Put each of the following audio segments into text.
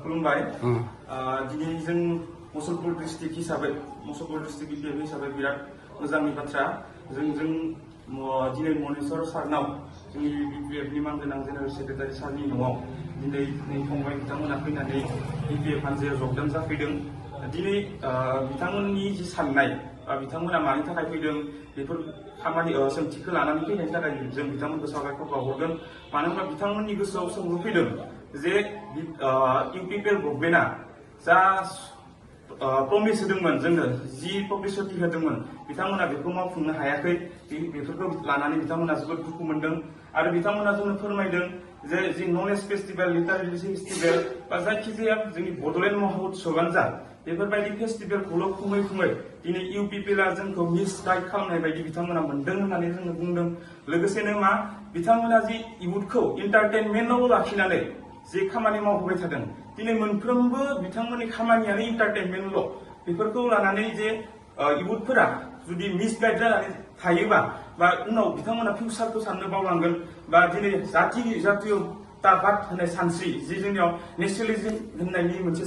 खुलुमबाय दिनै जों मुसलपुर डिस्ट्रिक्ट हिसाबै मुसलपुर डिस्ट्रिक्ट बिपिएफ हिसाबै बिराद मोजांनि बाथ्रा जों दिनै मनेस्वर सारनाव जोंनि बिपिएफनि मानगोनां जेनेरेल सेक्रेटारि सारनि न'आव दिनै फंबाय बिथांमोना फैनानै बिपिएफ हानजायाव जगदान जाफैदों दिनै बिथांमोननि जि साननाय बिथांमोना मानि थाखाय फैदों बेफोर खामानि सोंथिखौ लानानै फैनायनि थाखाय जों बिथांमोनखौ साबायखर बावहरगोन मानो होनब्ला बिथांमोननि गोसोआव सोंलु फैदों जे इउपिपिएल गभर्नमेन्टआ जा प्रमिस होदोंमोन जोंनो जि प्रतिश्रुति होदोंमोन बिथांमोना बेखौ मावफुंनो हायाखै बेफोरखौ लानानै बिथांमोना जोबोद दुखु मोनदों आरो बिथांमोना जोंनो फोरमायदों जे जि नलेज फेस्टिभेल लिटारेसि फेस्टिभेल बा जायखिजाया जोंनि बड'लेण्ड महोत्सवआनो जा बेफोरबायदि फेस्टिभेलखौल' खुङै खुङै दिनै इउपिपिएलआ जोंखौ मिसगाइड खालामनाय बायदि बिथांमोना मोनदों होननानै जोंनो बुंदों लोगोसेनो मा बिथांमोना जि इयुथखौ एन्टारटेनमेन्टआव लाखिनानै जे खामानि मावबोबाय थादों दिनै मोनफ्रोमबो बिथांमोननि खामानियानो एन्टारटेनमेन्टल' बेफोरखौ लानानै जे इयुथफोरा जुदि मिसगाइड जानानै थायोबा बा उनाव बिथांमोना फिउचारखौ साननो बावलांगोन बा दिनै जातीयताबाद होननाय सानस्रि जि जोंनियाव नेसनेलिज्म होननायनि मोनसे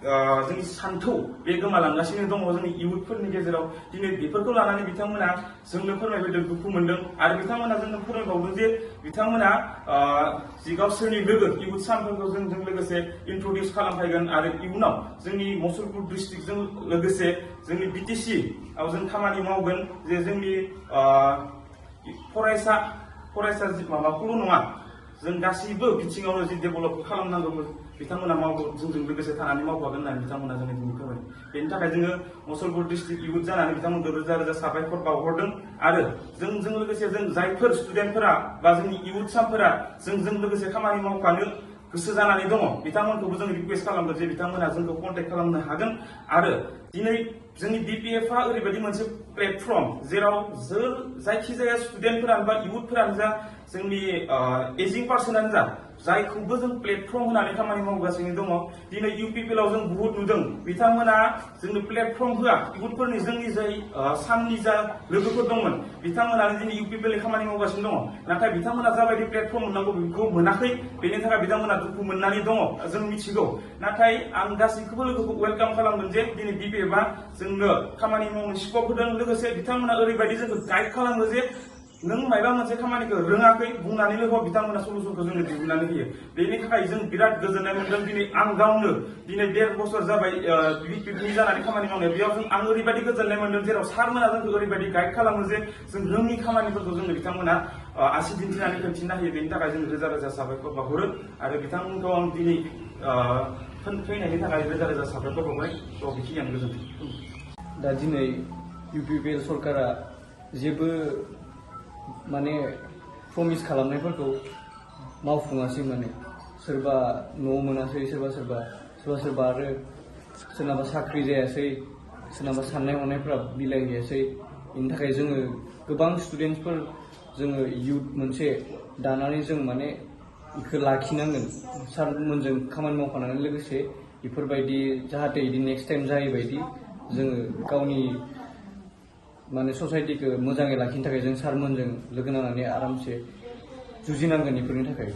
जोंनि सान्थौ बे गोमालांगासिनो दङ जोंनि इयुथफोरनि गेजेराव दिनै बेफोरखौ लानानै बिथांमोना जोंनो फोरमायबोदों दुखु मोनदों आरो बिथांमोना जोंनो फोरमायबावदों जे बिथांमोना जि गावसोरनि लोगो इयुथ सानफोरखौ जोंजों लोगोसे इन्ट्रडिउस खालामफैगोन आरो इयुनाव जोंनि मुसलपुर डिस्ट्रिक्टजों लोगोसे जोंनि बिटिसि आव जों खामानि मावगोन जे जोंनि फरायसा माबाखौल' नङा जों गासैबो बिथिङावनो जि डेभेलप खालामनांगौ बिथांमोना मावगोन जोंजों लोगोसे थानानै मावफागोन होननानै बिथांमोना जोंनो दिनै फोरमायदों बेनि थाखाय जोङो मुसलपुर डिस्ट्रिक्ट इयुथ जानानै बिथांमोनखौ रोजा रोजा साबायखर बावहरदों आरो जोंजों लोगोसे जों जायफोर स्टुडेन्टफोरा बा जोंनि इयुथसाफोरा जोंजों लोगोसे खामानि मावफानो गोसो जानानै दङ बिथांमोनखौबो जों रिक्वेस्ट खालामगोन जे बिथांमोना जोंखौ कन्टेक्ट खालामनो हागोन आरो दिनै जोंनि बिपिएफआ ओरैबायदि मोनसे प्लेटफर्म जेराव जायखिजाया स्टुडेन्टफोरानो बा इयुथफोरानो जा जोंनि एजिं पार्सनानो जा जायखौबो जों प्लेटफर्म होनानै खामानि मावगासिनो दङ दिनै इउपिपिएलआव जों बुहुत नुदों बिथांमोना जोंनो प्लेटफर्म होआ इयुथफोरनि जोंनि जाय साननि जा लोगोफोर दंमोन बिथांमोनानो दिनै इउपिपिएलनि खामानि मावगासिनो दङ नाथाय बिथांमोना जाबायदि प्लेटफर्म मोननांगौ बेखौ मोनाखै बेनि थाखाय बिथांमोना दुखु मोननानै दङ जों मिथिगौ नाथाय आं गासैखौबो लोगोखौ वेलकाम खालामगोन जे दिनै बिपिएफआ जोंनो खामानि मावनो स्कप होदों लोगोसे बिथांमोना ओरैबायदि जोंखौ गाइड खालामो जे नों मायबा मोनसे खामानिखौ रोङाखै बुंनानैल' बिथांमोना सलुसनखौ जोंनो दिहुननानै होयो बेनि थाखाय जों बिराद गोजोननाय मोनदों दिनै आं गावनो दिनै 1.5 बोसोर जाबाय बिपिएफनि जानानै खामानि मावनाय बेयाव आं ओरैबायदि गोजोननाय मोनदों जेराव सारमोना जोंखौ ओरैबायदि गाइड खालामो जे जों रोङि खामानिफोरखौ जोंनो बिथांमोना आसि दिन्थिनानै खोन्थिना होयो बेनि थाखाय जों रोजा रोजा साबायखर बावहरो आरो बिथांमोनखौ आं दिनै फैनायनि थाखाय रोजा रोजा साबायखर बावबाय थ' बेखिनियानो गोजोन्थों दा दिनै इउपिपिएल सरकारा जेबो माने प्रमिस खालामनायफोरखौ मावफुङासै माने सोरबा न' मोनासै सोरबा आरो सोरनाबा साख्रि जायासै सोरनाबा साननाय हनायफ्रा बिलायहैयासै बेनि थाखाय जोङो गोबां स्टुडेन्टसफोर जोङो इयुथ मोनसे दानानै जों माने बेखौ लाखिनांगोन सारमोनजों खामानि मावफानानै लोगोसे बेफोरबायदि जाहाथे बिदि नेक्स्ट टाइम जायैबायदि जोङो गावनि माने ससाइटिखौ मोजाङै लाखिनो थाखाय जों सारमोनजों लोगो नांनानै आरामसे जुजिनांगोन बेफोरनि थाखाय